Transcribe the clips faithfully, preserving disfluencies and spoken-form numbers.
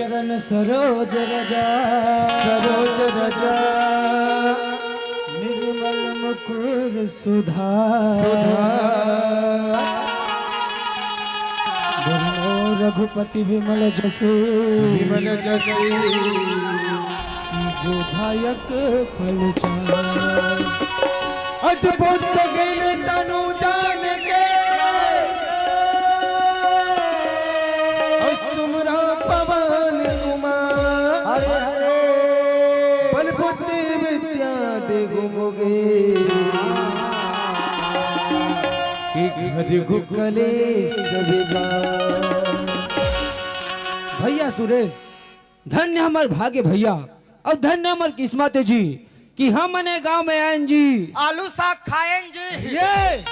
चरण सरोज रजा, सरोज रजा। निर्मल मुकुर सुधा, सुधा। बरनउँ रघुपति विमल जसु, विमल जसु। कीजो दायक फल चारि। अजबुत गिन तनु जानिके, अउ सुमिरा पवन कुमार। हरे हरे। बल बुद्धि विद्या देहु मोगे, कि घरहु कलेस विगार। भइया सुरेश, धन्य हमर भाग्य भइया, अउ धन्य हमर किस्मत हे जी, कि हमन ए गांव में आएन जी। आलू साग खाएन जी। ये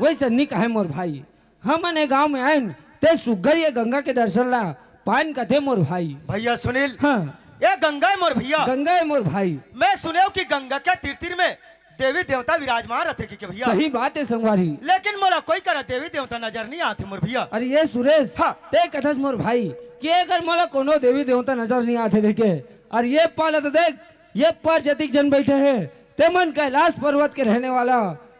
वइसन नी कहय मोर भाई, हमन ए गांव में आएन, ते सुग्घर ये गंगा के दर्शन ला पाएन कथे मोर भाई। भइया सुनील, हाँ। ये गंगा हे मोर भइया। गंगा हे मोर भाई। मैं सुनेंव कि गंगा के तीर तीर में देवी देवता विराजमान रथे कहिके भइया। सही बात हे संगवारी। लेकिन मोला कोई करा देवी देवता नजर नइ आत हे मोर भइया। अरे ये सुरेश, हाँ। ते कथस मोर भाई कि अगर मोला कोनो देवी देवता नजर नइ आत हे कहिके, अरे ये पार ला तो देख, ये पार जतिक झन बइठे हे, ते मन कैलाश पर्वत के रहने वाला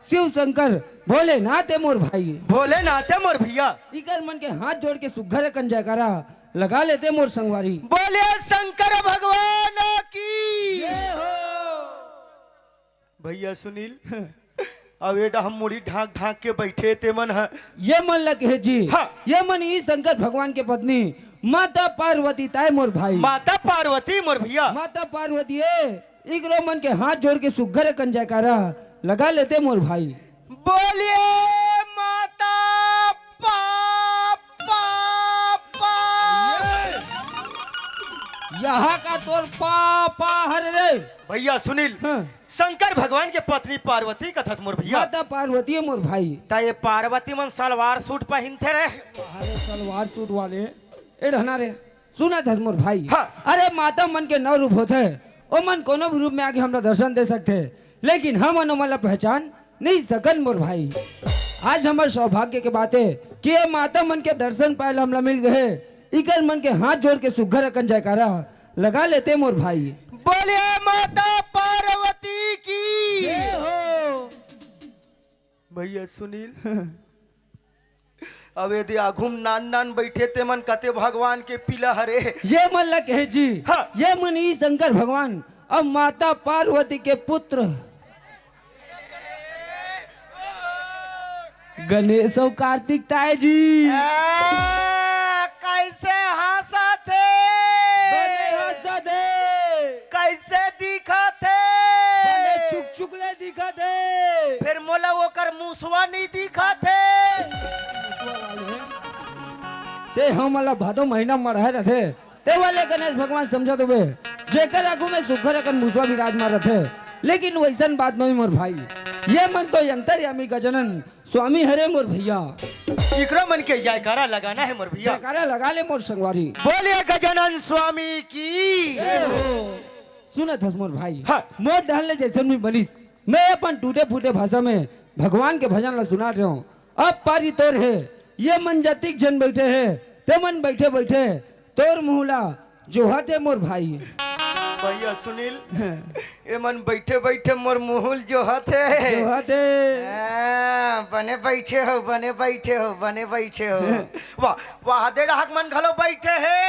शिव शंकर भोलेनाथ हे मोर भाई। भोलेनाथ हे मोर भइया। इकर मन के हाथ जोड़ के सुग्घर अकन जयकारा लगा लेते मोर संगवारी। बोलिए शंकर भगवान की। जय हो। भइया सुनील, अब ए डहर मुड़ी ढांक ढांक के बइठे ते मन ह। ये मन ला कहे जी, हाँ। ये मन ही शंकर भगवान के पत्नी माता पार्वती ताय मोर भाई। माता पार्वती मोर भइया। माता पार्वती ए, इकरो मन के हाथ जोड़ के सुग्घर अकन जयकारा लगा लेते मोर भाई। बोलिए माता पा, पा, पा। यहाँ का तोर पा, पा हर रे। भइया सुनील, हाँ। शंकर भगवान के पत्नी पार्वती कथस मोर भइया। माता पार्वती हे मोर भाई। त ये पार्वती मन सलवार सूट पहिनथे रे। अरे सलवार सूट वाले, ए ढना रे, सुनत हस मोर भाई। हाँ। अरे माता मन के नौ रूप होथे, ओ मन कोनो भी रूप में आके हमला दर्शन दे सकथे, लेकिन हमन ओमन ला पहचान नइ सकन मोर भाई। आज हमर सौभाग्य के बात हे कि ये माता मन के दर्शन पाए ला हमला मिल गए। इकर मन के हाथ जोड़ के सुग्घर अकन जयकारा लगा लेते मोर भाई। बोलिए माता पार्वती की। जय हो। भइया सुनील, अब यदि आघू म नान नान बइठे ते मन कथे भगवान के पीला हरे। ये मन ला कहे जी, हाँ। ये मन ही शंकर भगवान अउ माता पार्वती के पुत्र गणेश अउ कार्तिक ताय जी। आ, कैसे हंसत हे? बने हंसत हे। कैसे दिखत हे? बने चुकचुक ले दिखत हे। फेर मोला ओकर मुसवा नइ दिखत हे। ते हमन ला भादो महीना मढ़ाए रथे, ते वाले गणेश भगवान समझत होबे, जेकर आगू में सुग्घर अकन मुसवा विराजमान रथे, लेकिन वइसन बात नोहे मोर भाई। ये मन तो अंतर्यामी गजानन स्वामी हरे मोर भइया। इकरो मन के जयकारा लगाना हे मोर भइया। जयकारा लगा ले मोर संगवारी। बोलिए गजानन स्वामी की। जय हो। सुनत हस मोर भाई। हाँ। मोर डहर ले जइसन भी बनिस, मैं अपन टूटे फूटे भाषा में भगवान के भजन ला सुनात रहेंव। अब पारी तोर हे, ये मन जतिक झन बइठे हे, ते मन बइठे बइठे तोर मुँह ला जोहत हे मोर भाई। भइया सुनील, ये मन बइठे बइठे मोर मुँह ल जोहत हे। जोहत हे। हाँ, बने बइठे हो, बने बइठे हो, बने बइठे हो। वाह, वाह, दे डहर के मन घलो बइठे हे।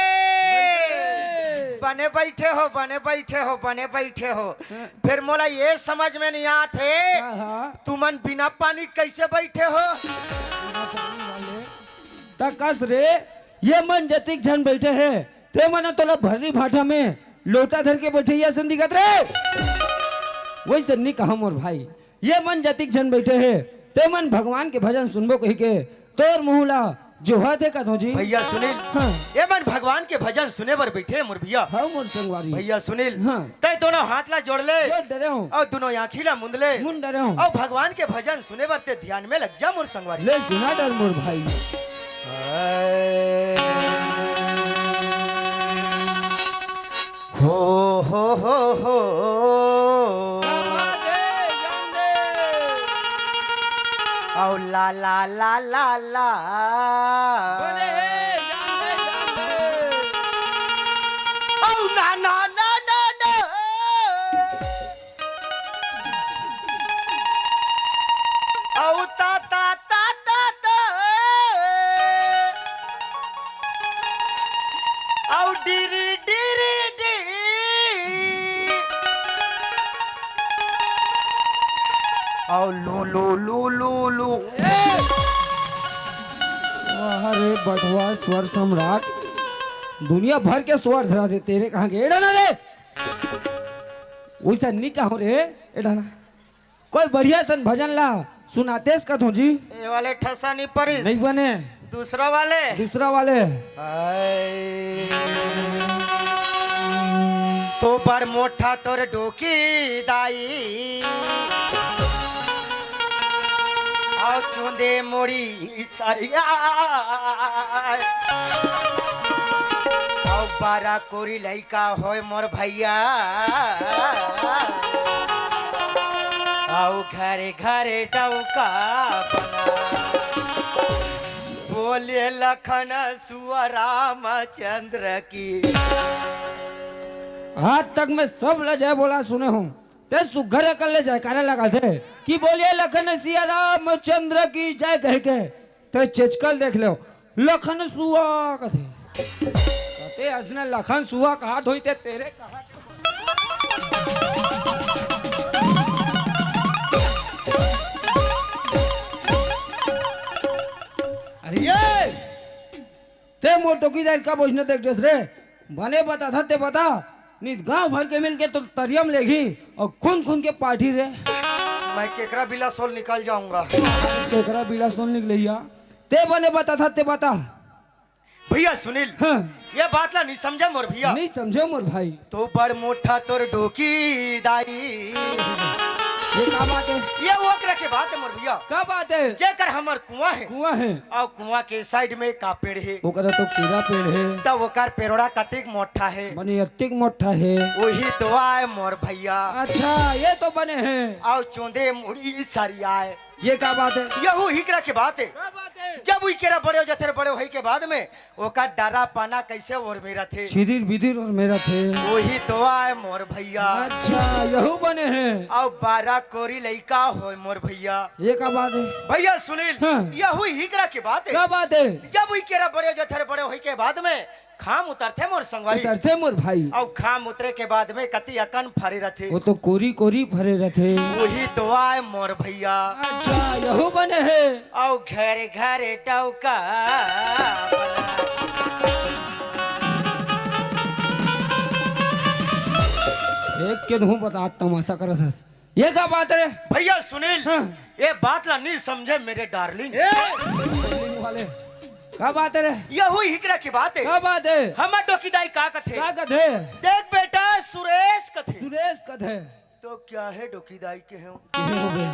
बइठे। बने बइठे हो, बने बइठे हो, बने बइठे हो। हाँ। फेर मोला ये समझ में नइ आत हे, हाँ, हाँ। तुमन बिना पानी कइसे बइठे हो? बिना पानी वाले। त कस रे, ये मन जतिक झन बइठे हे, ते मन तोला भर्री भाठा में लोटा धर के बइठे असन दिखत रे। वइसन नइ कहा मोर भाई, ये मन जतिक झन बइठे हे, ते मन भगवान के भजन सुनबो कहिके तोर मुँह ला जोहत हे कथों जी। भइया सुनील, हाँ। ये मन भगवान के भजन सुने बर बइठे हे मोर भइया। हाँ मोर संगवारी। भइया सुनील, हाँ। तैं दोनों हाथ ला जोड़ ले। जोड़ डरेंव। अउ दोनों आँखी ला मुंद ले। मुंद डरेंव। अउ भगवान के भजन सुने बर तें ध्यान में लग जा मोर संगवारी। ले सुना डर मोर भाई। हो, हो, हो, हो। क्या बात है, जान दे। अउ ला, ला, ला, ला, ला। बने हे, जान दे, जान दे। अउ लू लू लू लू लू। वाह रे बटवा स्वर सम्राट, दुनिया भर के स्वर धरा दे तेरे। कहाँ गए? ए डाना रे, वैसा नहीं कहो रे। ए डाना, कोई बढ़िया सन भजन ला सुनातेस का धोजी। ए वाले ठसा नहीं परिस। नहीं बने। दूसरा वाले। दूसरा वाले। हाय। तो बड़ मोटा तोर डोकी दाई। अउ चुंदे मोड़ी सरिया। अउ बारा कोरी लइका होय मोर भैया। अउ घरे घरे डौका बना। बोले लखन सुआ रामचंद्र की। आज तक मैं सब ल जय बोला सुने हूँ, ते सुग्घर अकल ले जयकारा लगा दे कि बोलिए लखन सिया रामचंद्र की जय कह के। ते चेचकल देख लो, लखन सुआ कथे। ते असने लखन सुआ कहा धोई ते तेरे कहा। अरे ये, ते मोर टोकी जाए का बोझने देख देस रे। बने बता था ते बता, नहीं गांव भर के मिल के तो तरियम लेगी और खून खून के पार्टी रे। मैं केकरा बिला सोल निकल जाऊंगा। केकरा बिला सोल निकलैया। ते बने बता था ते बता। भैया सुनील, हाँ। ये बात ला नहीं समझे मोर भैया। नहीं समझे मोर भाई। तो बड़ मोटा तोर डोकी दाई। ये का बात है? ये ओकरा के बात है मोर भैया। का बात है? जेकर हमर कुआं है। कुआं है। और कुआं के साइड में का पेड़ है? ओकरा तो केरा पेड़ है। तब ओकर पेड़ोड़ा कतिक मोटा है? मने अतिक मोटा है। वही तो आय मोर भैया। अच्छा, ये तो बने हैं। और चोंदे मुड़ी सरिया है। ये का बात है? यहू हिकरा के बात है। का बात है? जब उई केरा बड़े हो जाथे, बड़े होई के बाद में ओकर डारा पाना कैसे ओर में रथे? छिदिर बिदिर ओर में रथे। वही तो आय मोर भैया। अच्छा, यहू बने हैं। अउ बारह कोरी लइका होय मोर भैया। ये का बात है? भैया सुनील, हाँ। यहू हिकरा के बात है। का बात है? जब उई केरा बड़े हो जाथे, बड़े होई के बाद में खाम उतरथे मोर संगवारी। उतरथे मोर भाई। अउ खाम उतरे के बाद में कति अकन फरे रथे। वो तो कोरी कोरी फरे रथे। वही तो आय मोर भैया। अच्छा, यहू बने है। अउ घरे घरे डौका। एक के धूम बता तमाशा करत हस। ये का बात रे? भैया सुनील, हाँ। ये बात ला नहीं समझे मेरे डार्लिंग। ए, डार्लिंग वाले, का बात है रे? यहू हिकरा की बात है। का बात है? हमर डोकी दाई का कथे? का कथे? देख बेटा सुरेश कथे। सुरेश कथे। तो क्या है डोकी दाई के हो? के हो बे?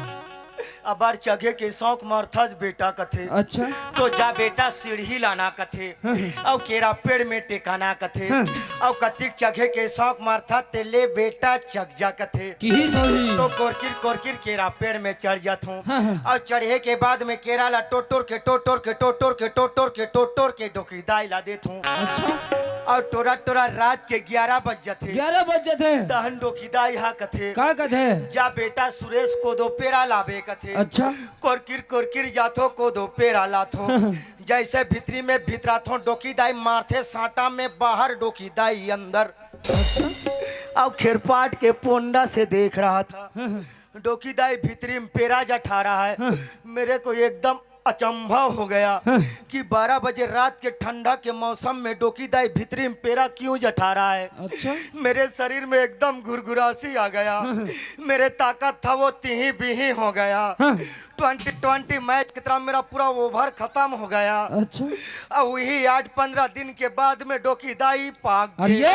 अबार चघे के शौक मरथस बेटा कथे। अच्छा। तो जा बेटा सीढ़ी लाना कथे। हाँ। अउ केरा पेड़ में टेकाना कथे। हाँ। अउ कतिक चघे के शौक मरथा तेले बेटा चघ जा कथे। किही सही। तो कोरकिर कोरकिर केरा पेड़ में चढ़ जात हूँ। हाँ, हाँ। अउ चढ़े के बाद में केरा ला टोटोर के टोटोर के टोटोर के टोटोर के टोटोर के डोकी दाई ला देत हूँ। अच्छा। अउ टोरा टोरा रात के ग्यारह बज जाथे। ग्यारह बज जाथे। तहन डोकी दाई हा कथे। का कथे? जा बेटा सुरेश कोदो पेरा लाबे कथे। अच्छा। कोरकिर कोरकिर जाथो कोदो पेरा लाथो। जैसे भीतरी में भीतराथो डोकी दाई मारथे साटा में बाहर डोकी दाई अंदर। अउ खेरपाट के पोंडा से देख रहा था। डोकी दाई भीतरी में पेरा जठा रहा है। मेरे को एकदम अचंभव हो गया कि बारह बजे रात के ठंडा के मौसम में डोकी दाई भीतरी में पेरा क्यों जठा रहा है। अच्छा। मेरे शरीर में एकदम घुरघुरासी आ गया। मेरे ताकत था वो तिही बिही हो गया। ट्वेंटी ट्वेंटी मैच की तरह मेरा पूरा ओवर खत्म हो गया। अच्छा। अब वही आठ पंद्रह दिन के बाद में डोकी दाई पाक अरे गई। ये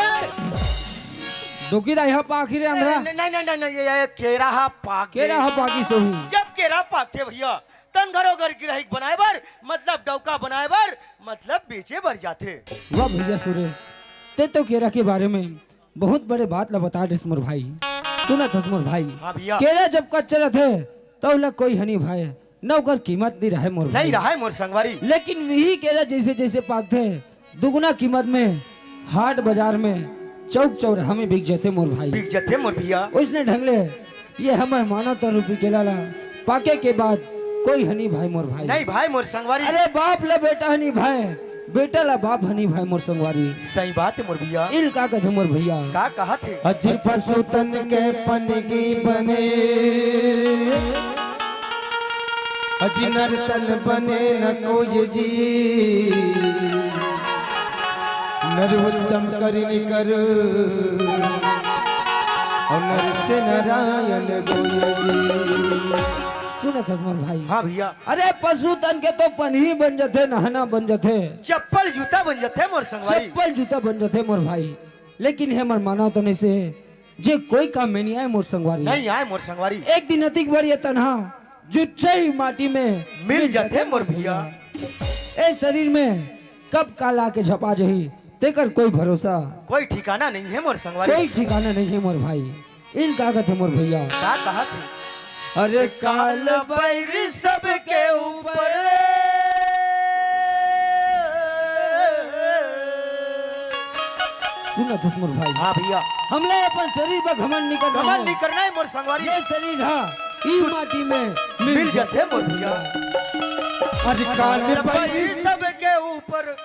डोकी दाई हा पाक ही रे अंदरा। नहीं, नहीं, नहीं, नहीं, नहीं, ये, ये केरा हा पाक केरा गई। हा पाकी सही। जब केरा पाक थे भैया, तन घरो घर गिरहिक बनाए बर, मतलब डौका बनाए बर, मतलब बेचे बर जाथे। वाह भैया सुरेश, ते तो केरा के बारे में बहुत बड़े बात ला बता देस मोर भाई। सुनत हस मोर भाई। हाँ भैया। केरा जब कच्चा रथे, त ओला कोई हनी भाई, न ओकर कीमत नहीं रहे मोर नहीं भाई। रहे मोर संगवारी। लेकिन वही केरा जैसे जैसे पाकथे, दुगुना कीमत में हाट बाजार में, चौक चौराहा में बिक जाथे मोर भाई। बिक जाथे मोर भैया। उसने ढंग ले ये हमर मानवता रूपी केला ला पाके के बाद कोई हनी भाई मोर भाई। नहीं भाई मोर संगवारी। अरे बाप ला बेटा हनी भाई, बेटा ला बाप हनी भाई मोर संगवारी। सही बात है मोर भैया। इल का कथे मोर भैया? का कहा थे? अजर पशु तन के पनगी बने। अजी नर तन बने न कोई जी, नर उत्तम करिन कर, और नर से नारायण गोई जी। सुनत हस मोर भाई? हाँ भैया। अरे पशु तन के तो पनही बन जथे, नहना बन जथे, चप्पल जूता बन जथे मोर संगवारी। चप्पल जूता बन जथे मोर भाई, लेकिन हे मोर मानव तन अइसे जे कोई काम में नहीं आए मोर संगवारी। नहीं आए मोर संगवारी। एक दिन अतिक बढ़िया तनहा जुच्चई माटी में मिल जथे मोर भैया। ए शरीर में कब काल आके झपा जही, तेकर कोई भरोसा, कोई ठिकाना नहीं है मोर संगवारी। कोई ठिकाना नहीं है मोर भाई। इन का कथे मोर भैया? का कहत हे? अरे काल बैरी सबके ऊपर। सुनत हस मोर भाई? हाँ भैया। हमला अपन शरीर पर घमंड नहीं करना घमंड है। नहीं करना है मोर संगवारी। ये शरीर हा ई माटी में मिल मिल जथे मोर भैया। अरे काल बैरी सबके ऊपर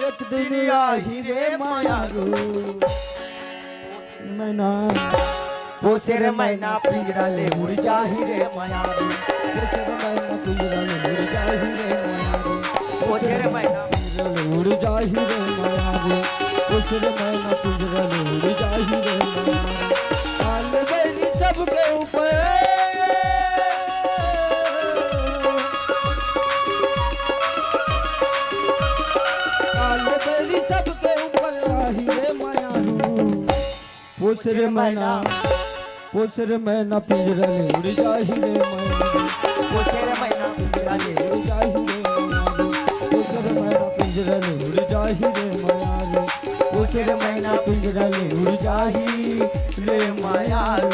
एक दिन आही रे मायारू। मैना पोसे रे मैना पिंजरा ले उड़ जाही रे मायारू। पोसे रे मैना पिंजरा ले उड़ जाही रे मायारू। पोसे रे मैना पिंजरा ले उड़ जाही रे मायारू। पोसे रे मैना पिंजरा ले उड़ जाही रे मायारू। काल बैरी सबके ऊपर। काल बैरी सबके ऊपर आही रे मायारू। पोसे रे मैना, पोसे रे मैना पिंजरा ले उड़ जाही रे मायारू। पोसे रे मैना पिंजरा ले उड़ जाही रे मायारू। पोसे रे मैना पिंजरा ले उड़ जाही रे मायारू। पोसे रे मैना पिंजरा ले उड़ जाही रे मायारू।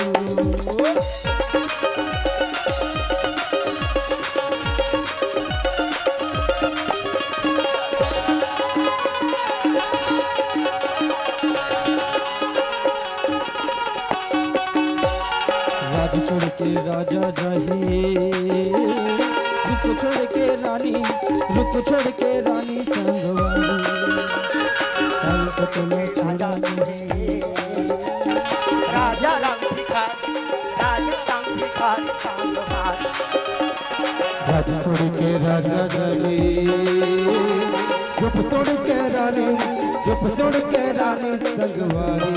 राज छोड़ के राजा जाही, रूप छोड़ के रानी, रूप छोड़ के रानी संगवारी। कल को तुम्हें छुड़ानी है। राजा राम भिखारी, राजा राम भिखारी संगवारी। राज छोड़ के राजा जाही, रूप छोड़ के रानी, रूप छोड़ के रानी संगवारी।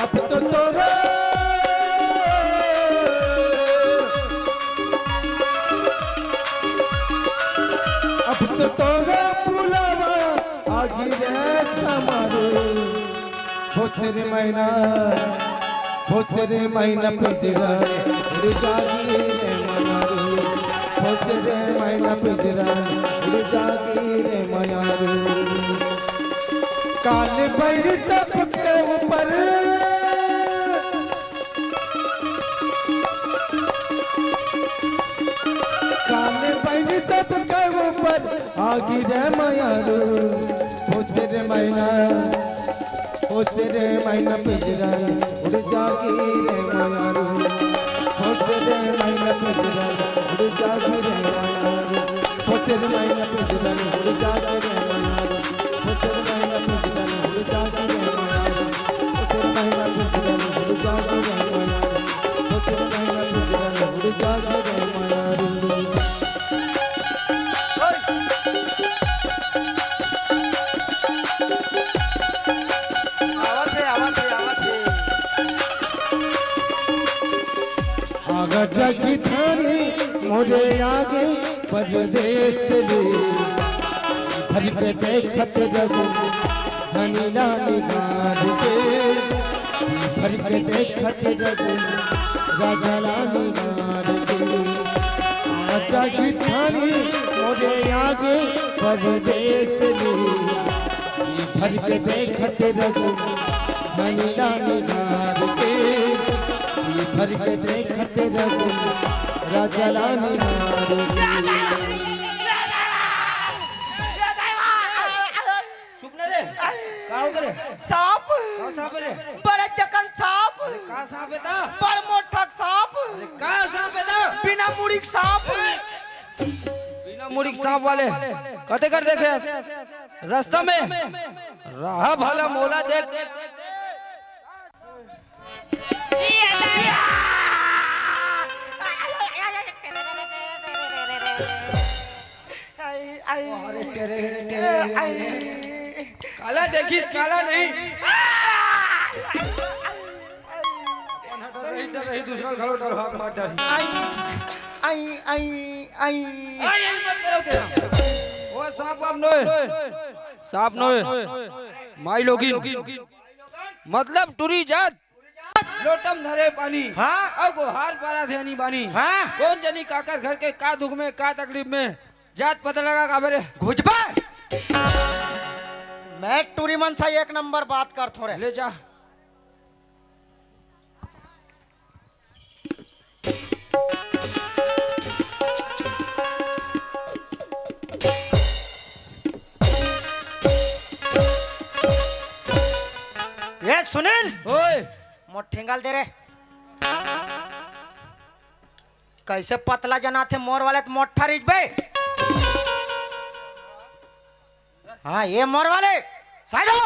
अब तो तोरा, अब तो तोरा बुलावा आगी रे संगवारी। पोसे रे मैना, पोसे रे मैना पिंजरा ले उड़ जाही रे मायारू। पोसे रे मैना पिंजरा ले उड़ जाही रे मायारू। काल बैरी सबके ऊपर। काल बैरी सबके ऊपर आगी रे मायारू। पोसे रे मैना, पोसे रे मैना पिंजरा ले उड़ जाही रे मायारू। पोसे रे मैना पिंजरा ले उड़ जाही रे मायारू। पोसे रे मैना पिंजरा ले उड़ जाही रे मायारू। आवत हे, आवत हे, आवत हे। आगा जगी थाने मोरे आगे परदेस ले, भर के देखत रहूं धनी ला निहार के, भर के देखत रहूं राजा ला निहार के। आगा जगी थाने मोरे आगे परदेस ले, भर के देखत रहूं धनी ला निहार के, भर के देखत रहूं राजा ला निहार के। चुप ना रे। का हो गे रे? सांप। का सांप रे? बड़े जकन सांप। अरे का सांप हे ता? बड़ मोटक सांप। अरे का सांप हे ता? बिना मुड़ी के सांप। बिना मुड़ी के सांप वाले कते कर देखे? रास्ता में रहा भला मोला देख। काला देखिस, काला नहीं। अपन हटा रही, डर रही, दूसरा घलो डर भाग मार डरही। आई, आई, आई, आई। आई, आई मत करो तेरा। वो सांप वाप नोए। सांप नोए। माई लोगिन। मतलब टूरी जात। लोटम धरे पानी। हाँ। अउ गोहार पारा ध्यानी बानी। हाँ। कोन जनी काकर घर के का दुख में, का तकलीफ में, जात पता लगा काबरे। घुचबे। मैं टूरी मन से एक नंबर बात करथों रे। ले जा। ए सुनील, ओए। मोर ठेंगा ल दे रे। कइसे पतला जनाथे मोर वाले, त मोट्ठा रिजबे। हाँ, ये मोर वाले, साइड हो।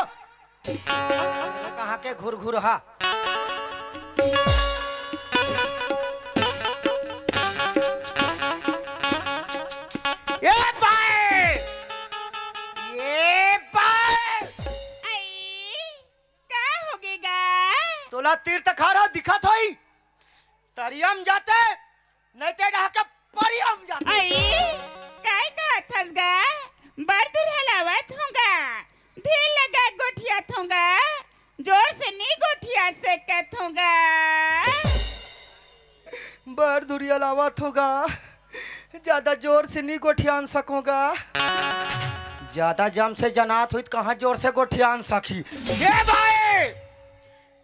ये कहाँ के घुरघुरहा? ये पाए, ये पाए। आई, का होगे गा? तोला तीर तखारा दिखत होई। तरियम जाते, नहीं ते डहा के परियम जाते। आई, काय कहत हस गा? बड़ दुरिहा लावत हों गा। धीर लगा गोठियात हों गा। जोर से नी गोठिया सकत हों गा। बड़ दुरिहा लावत हों गा। ज्यादा जोर से नी गोठियान सकों गा। ज्यादा जम से जनात होई त कहाँ जोर से गोठियान सकी। ये भाई,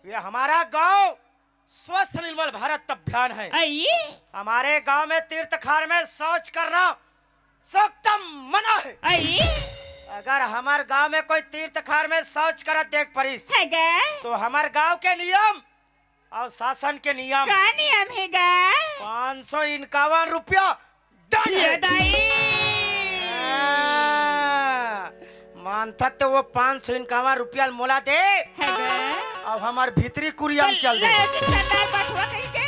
ये हमारा गांव स्वस्थ निर्मल भारत अभियान है। आई? हमारे गांव में तीर्थ खार में शौच करना सख्त मना है। आई? अगर हमार गांव में कोई तीर्थ खार में शौच करत देख परिस, है गा? तो हमार गांव के नियम अउ शासन के नियम, का नियम हे गा? पाँच सौ इक्यावन रुपया दंड ये हे। दाई। हाँ, मानथस त वो पाँच सौ इक्यावन रुपया ल मोला दे। है गा? अब हमार भीतरी कुरिया में चल दे। ले, चंदा बठवा कहीं के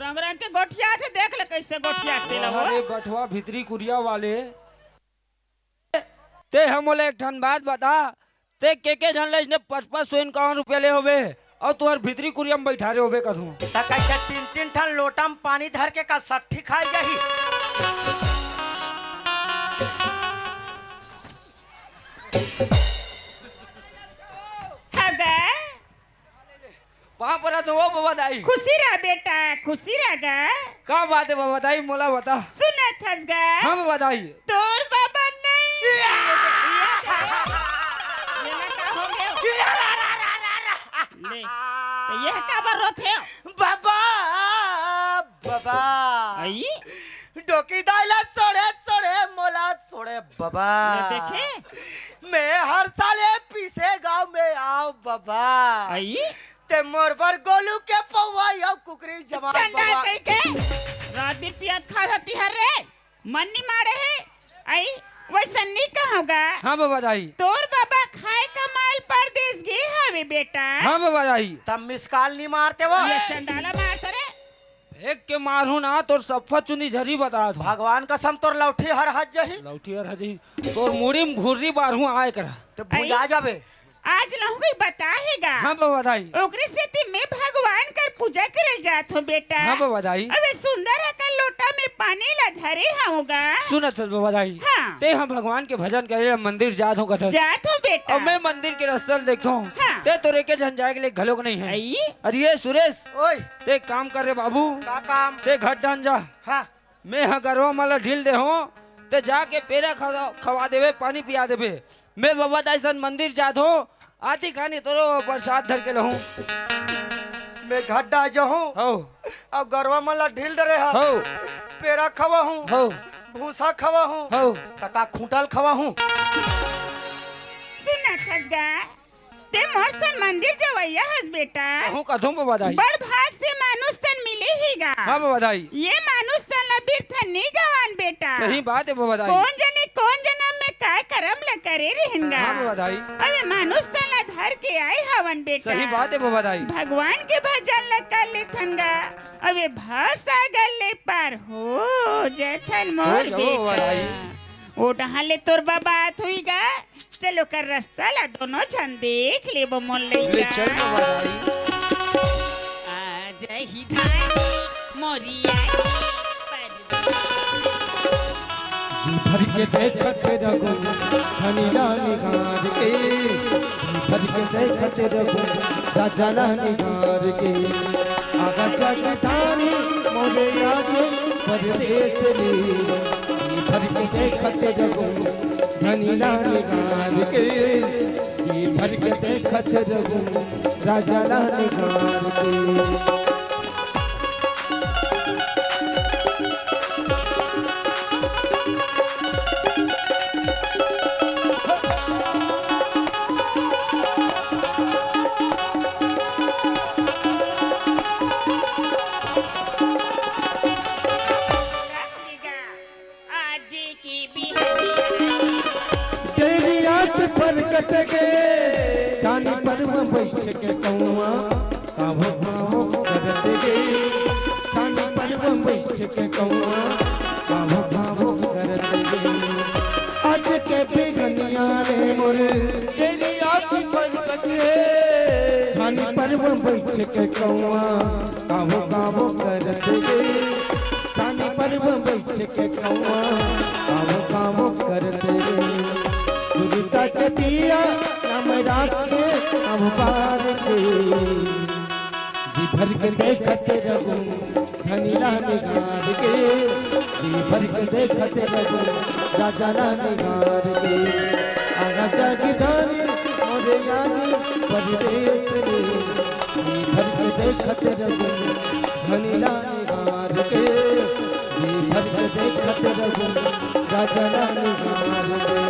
रंग रंग के गोठियाथे, देख ले कइसे गोठियाथे ला वो। अरे बठवा भीतरी कुरिया वाले, ते ह मोला एक ठन बात बता, ते के के झन ले इसने पचपन सौ इक्यावन रुपया ले होबे, अउ तुहर भीतरी कुरिया में बइठा रे होबे कथू। त कइसे तीन तीन ठन लोटा में पानी धर के का सट्ठी खाए जाही? हगा। पाँव परत हों ओ बबा दाई। खुशी रह बेटा, खुशी रह गा। का बात हे बबा दाई, मोला बता। सुनत हस गा? हाँ बबा दाई। तोर बबा नहीं। ये ना का हो गयो? ले, त ये काबर रोथे? बबा, बबा। आई? डोकी दाई ला छोड़े, छोड़े, मोला छोड़े बबा। ले देखे? मैं हर साल ए पीसे गांव में आंव बबा। आई? ते मोर बर गोलू के पौवा अउ कुकरी जमा चंदा बबा। कहीं के। रात दिन पियत खात हती हर रे। मन नी माड़े हे। आई, वइसन नी कहों गा। हाँ बबा दाई। तोर बबा खाए कमाए ल परदेस गे हवे बेटा। हाँ बबा दाई। तब मिस कॉल नी मारते वो। ये चंदा ला मारत रे। फेंक के मारहूं ना, तोर सफ्फा चुंदी झरी बतात हों। भगवान कसम तोर लौठी हर हज जही। लौठी हर हज जही। तोर मुड़ी में घुर्री बारहूं आए करा। त भुंजा जाबे। आज लहूं कहीं बता हे गा। हाँ बबा दाई। ओकरे सेती मैं भगवान कर पूजा करे ल जात हों बेटा। हाँ बबा दाई। अबे सुंदर अकन लोटा में पानी ला धरे हवं गा। सुनत हस बबा दाई। हाँ। ते ह भगवान के भजन करे ला मंदिर जात हों कथस। जात हों बेटा। अउ मैं मंदिर के रस्ता ल देखत हों। हाँ। ते तोर एके झन जाए के लिए घलोक नहीं हे। आई? अरे ये सुरेश, ओए। ते एक काम कर रे बाबू। का काम? ते घर डहन जा। हाँ। मैं ह गरवा मन ला ढील दे हों, ते जाके पेरा खवा, खवा देबे, पानी पिया देबे। मैं बबा दाई सन मंदिर जात हों, आती खानी तोरो परसाद धर के लहूं। मैं घर डहन जाहूं। हौ। अउ गरवा मन ला ढील डरे हा। हौ। पेरा खवाहूं। हौ। भूसा खवाहूं। हौ। त का खूंटा ल खवाहूं। सुनत हस गा? ते मोर सन मंदिर जवइया हस बेटा। कहूं कथों बबा दाई। बड़ भाग से मानुष तन मिले हे गा। हाँ बबा दाई। ये मानुष तन ला बिरथा नी गवान बेटा। सही बात हे बबा दाई। कोन जनी कोन जनम में काय करम ला करे रहेन गा। हाँ बबा दाई। अबे मानुष तन ला धर के आए हवन बेटा। सही बात हे बबा दाई। भगवान के भजन ला कर लेथन गा। अबे भवसागर ले पार हो जथन मोर हो जाओ बबा बेटा। दाई। ओ डहन ले तोर बबा आत होही गा। चल ओकर रस्ता ला दोनों झन देख लेबो मोर ले लइका। चल बाबा दाई। आ जाही धानी मोरिया जी भर के देखत रहूं धनी ला निहार के, जी भर के देखत रहूं राजा ला निहार के। आगा जगदारी मोरे आगे परदेस रे, जी भर के देखत रहूं धनी ला निहार के, जी भर के देखत रहूं राजा ला निहार के। आज के बिहनिया तेरी रात प्रकट गे, चांद पर में बैठ के कौआ कावो कावो करत गे, चांद पर में बैठ के कौआ कावो कावो करत गे। आज के बिहनिया रे मोर तेरी रात प्रकट गे, चांद पर में बैठ के कौआ कावो कावो करत गे, चांद पर में बैठ के कौआ कावो कावो करत गे। सुरता के दिया नाम राखे हम बार के, जी भर के देखत रहूं धनी ला निहार के, जी भर के देखत रहूं राजा ला निहार के। आगा जगदारी मोरे आगे परदेस रे, जी भर के देखत रहूं धनी ला निहार के, जी भर के देखत रहूं राजा ला निहार के।